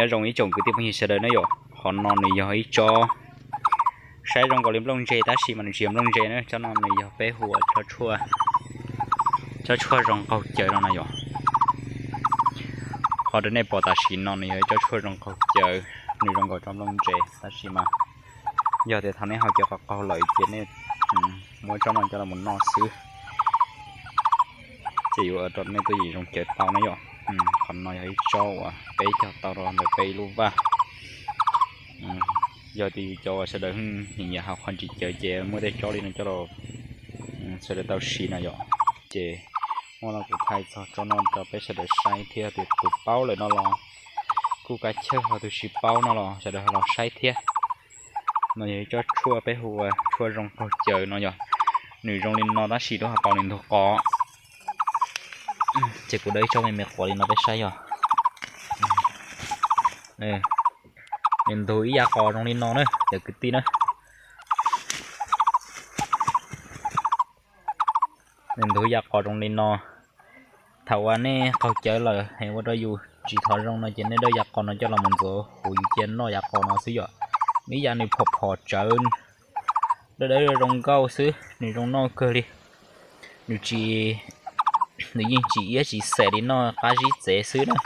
Nyob zoo ib tsoom kwv tij phooj ywg sawv daws na yom, qhov no nws yog ib tsob, saib zoo nkaus li nplooj ntse tab sis mas nws tsis yog nplooj ntse na, tsob no nws yog peb hu ua tsob tshuaj zoo qaug cawv no na yom. Qhov uas nej pom tam sim no nws yog ib tsob tshuaj zoo qaug cawv, nws zoo nkaus tsob nplooj ntse tab sis mas yog tias thaum nej haus cawv qaug qaug lawm ces nej muab tsob no coj los noj xwb, ces yuav ua rau nej tuaj yim zoo cawv tau na yom. Qhov no yog ib tsob uas peb cog tau rau ntawm peb ib lub vaj. Yog tias yus cov uas sawv daws nyiam nyiam haus qhov ntsis cawv ces muab tej tsob li no coj los sawv daws tau siv no yom. Ces muaj no kuv thaij txog tsob no rau peb sawv daws saib thiab, tus paub lawm no los kuj kav chawj, ho tus tsis paub no los sawv daws ho los saib thiab. No yog ib tsob tshuaj peb hu ua tshuaj zoo qaug cawv no yom. Nws zoo li no tab sis lub hauv paus nws ntug qos, ces kuv dawb ib tsob me me quav li no peb saib yom. Nws ntug ib yav qos zoo li no na cov kwv tij na. Nws ntug ib yav qos zoo li no. Thaum uas nej qaug cawv lawm es ua rau yus tsis thov zoo no ces nej dawj yav qos no coj los mus ntxuav huv yus cia noj yav qos no xwb yom. Ib yav nws phom phom tsawv, dawb dawb zoo nkauj xwb, nws zoo noj kawg li. Nws tsis, nws yeej tsis iab tsis xem li noj qab zib txev xwb na.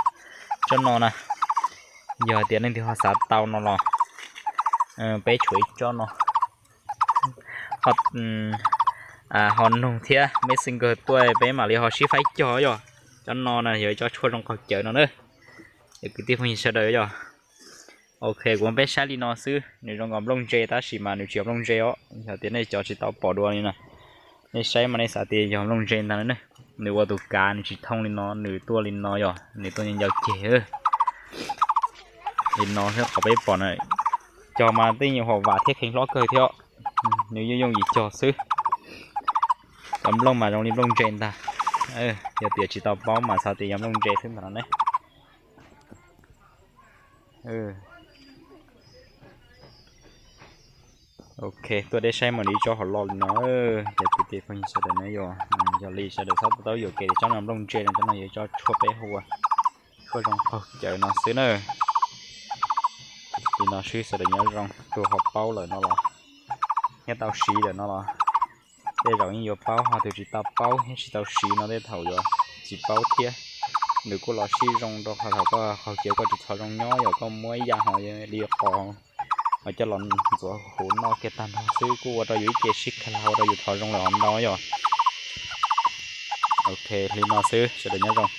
Tsob no na, yog tias leej twg ho xav tau no los peb tshuav ib tsob no ho nug thiab messenger tuaj peb mam li ho sib faib cog yom. Tsob no na yog ib tsob tshuaj zoo qaug cawv no na, es kwv tij phooj ywg sawv daws yom. Ok, kuv muab peb saib li no xwb, nws zoo nkaus nplooj ntse tab sis mas nws tsis yog nplooj ntse os. Yog tias nej cov tsis tau pom dua li no, nej saib mas nej xav tias yog nplooj ntse ntag ne. Nws ua tus kav nws tsis thooj li no, nws tuaj li no yom, nws tuaj nco ceg li no xwb qhov peb pom na. Cog mas tej nyuam hom vam thiab kheev hlob kawg thiab, nws yooj yooj yim cog xwb. Cov nplooj mas zoo li nplooj ntse ntag. Yog tias tsis tau paub mas xav tias yog nplooj ntse xwb ntag no ne. Ok, tuaj deb saib mas li ib tsob hom loj li no, cov kwv tij phooj ywg sawv daws na yom. Yog li sawv daws txhob tau yuam kev tias tsob no nplooj ntse no, tsob no yog ib tsob tshuaj peb hu ua tshuaj zoo qaug cawv no xwb na. Li no xwb sawv daws nyob zoo, tus ho paub lawm no los, nyob tau siv lawm no los tej zaum yeej yuav paub, ho tus tsis tau paub thiab tsis tau siv no tej thaum yuav tsis paub thiab. Nws kuj los sib zoo rau qhov thaum koj qaug cawv koj tsis thov zoo nyob yog koj muab ib yam ho li qos ho coj los ntxuav huv noj kiag tag nrho xwb kuj ua rau yus ib ce sib kha ua rau yus thov zoo lawm hov ntau yom. Ok, li no xwb sawv daws nyob zoo.